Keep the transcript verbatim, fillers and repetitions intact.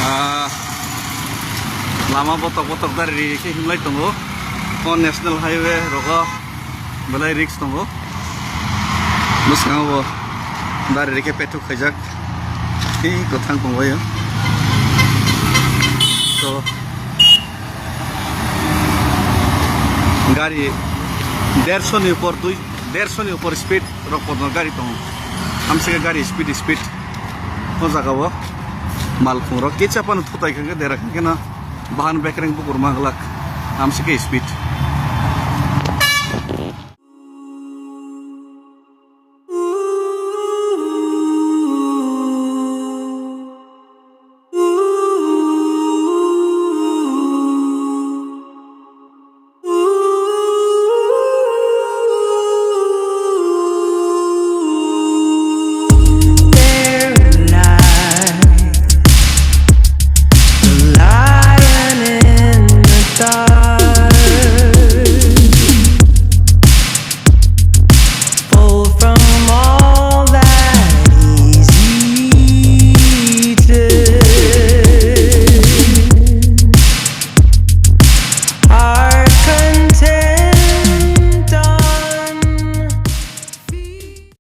Ah, lama botok botok dari ri khe himlai tongo. O national highway rogo belai risk tongo. Bwskango bo dari ri khe petrol khaijak. Tei kwthang tongbaio. So, gari dershoni upor, dui, dershoni upor speed rok podno gari tongo. Hamsike gari speed, speed. O jaga o malkhung rok kecha phano thutai kha khe dera kha khe no bahan bekreng bukur ma glak. Hamsike speed.